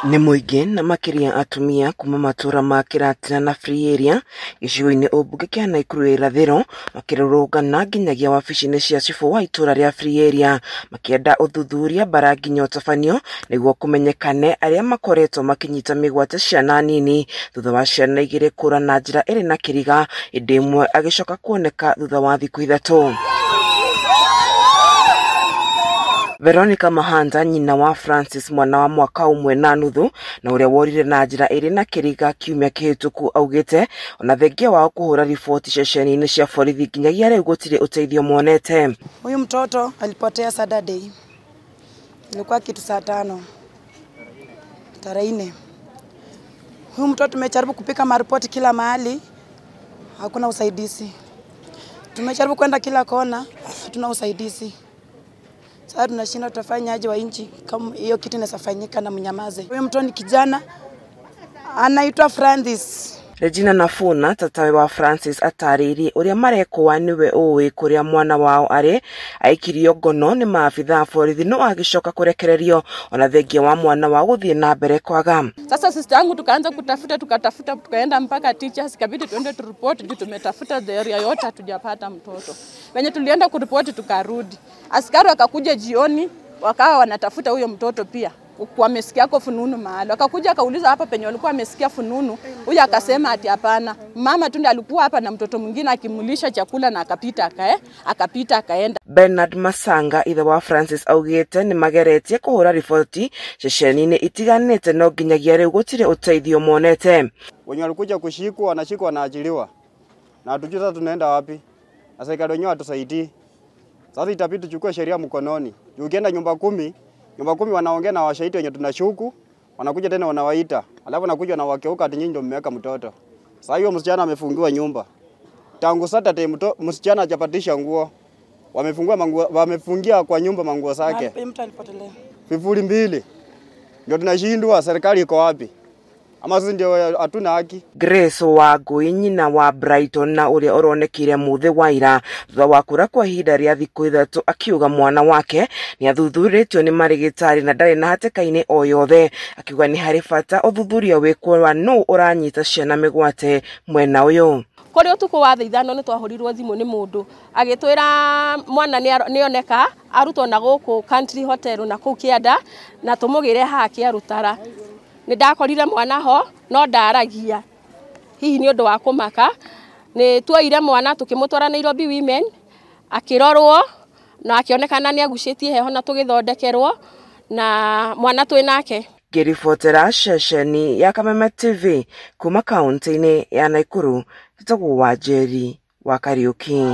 Nĩ mũingĩ na makĩria atumia kuma matũra ma Kĩratina na Free Area gĩcigo-inĩ ũmbunge kĩa Nakuru ya irathĩro makĩrũrũngana nginyagia wabici-inĩ cia cibũ wa itũra rĩa Free Area makĩenda ũthuthuria bara nginya ũtabanio nĩguo kũmenyekane arĩa makoretwo makĩnyita mĩgwate ciana nini thutha wa ciana igĩrĩ kũra na njĩra ĩrĩ na kĩriga ĩndĩ ĩmwe agĩcoka kuoneka thutha wa thikũ ithatũ. Veronica Mahanda nyina wa Francis mwana wa mwaka ũmwe na nuthu na ũrĩa worire na njĩra ĩrĩ na kĩriga kiumia kĩhĩtũku augĩte ona thengia wao kũhũra riboti ceceni-inĩ cia borithi nginyagia rĩu gũtirĩ ũteithio monete. Huyu mtoto alipotea Saturday, ilikuwa kitu saa 5 tarehe 4. Huyu mtoto tumejaribu kupika maripoti kila mahali, hakuna usaidizi. Tumejaribu kwenda kila kona, hatuna usaidizi. Sasa tunashinda tutafanya aje wa nchi kama hiyo kitu inasafanyika na mnyamaze. Huyo mtoto ni kijana anaitwa Francis. Regina Nafuna tatawe wa Francis atarĩirie ũrĩa marekwo nĩwe ũĩ kũrĩa mwana wao arĩ aikirio ngono nĩ maabitha a borithi no agĩcoka kũrekererio ona thengia wa mwana wao gũthiĩ na mbere kwaga. Sasa sister yangu tukaanza kutafuta, tukatafuta, tukaenda mpaka teachers, ikabidi tuende turipoti juu tumetafuta the area yote hatujapata mtoto. Wenye tulienda kuripoti tukarudi. Askari wakakuja jioni wakawa wanatafuta huyo mtoto pia. Wamesikia kwa fununu mahali. Wakakuja akauliza hapa penye walikuwa wamesikia fununu. Huyu akasema ati hapana. Mama tu ndiye alikuwa hapa na mtoto mwingine akimulisha chakula na akapita akapita akaenda. Bernard Masanga ithe wa Francis augite ni mageretie kuhura riboti ceceni-inĩ itiganĩte no nginyagia rĩu gũtirĩ ũteithio monete. Wenye walikuja kushikwa wanashikwa wanaachiliwa. Na hatujui sasa tunaenda wapi. Na serikali wenyewe hatusaidii. Sasa itabidi tuchukue sheria mkononi. Ukienda nyumba kumi wanaongea na washahidi wenye tunashuku, wanakuja tena wanawaita. Alafu wanakuja na wakeuka ati nyinyi ndio mmeweka mtoto. Sasa hiyo msichana amefungiwa nyumba. Tangu Saturday msichana hajapatisha nguo. Wamefungia manguo, wamefungia kwa nyumba manguo zake. Mtu alipotelea. Vifuli mbili. Ndio tunashindwa, serikali iko wapi? Ama sisi ndio hatuna haki. Grace Wangui nyina wa Brighton na ũrĩa ũronekire mũthĩ wa ira thutha wa kũra kwa ihinda rĩa thikũ ithatũ akiuga mwana wake nĩ athuthurĩtio nĩ marĩgĩtarĩ na ndarĩ na hatĩka-inĩ o yothe, akiuga nĩ harĩ bata ũthuthuria wĩkwo wa nũ ũranyita ciana mĩgwate mwena ũyũ. Kũrĩ ũtukũ wa thaa 5 nĩ twahũrirwo thimũ nĩ mũndũ agĩtwĩra mwana nĩoneka arutwo na gũkũ Country Hotel na kũu Kĩanda na tũmũgĩre haha Kĩarũtara. Nĩ ndakorire mwana ho no ndaragia hihi nĩ ũndũ wa kũmaka. Nĩ tuoire mwana tũkĩmũtwara Nairobi Women akĩrorwo na akĩonekana nĩ agucĩtie heho na tũgĩthondekerwo na mwana twĩ nake. Ngĩribotera ceceni ya Kameme TV kuma kaunti-inĩ ya Nakuru, njĩtagwo Wanjeri wa Kariuki.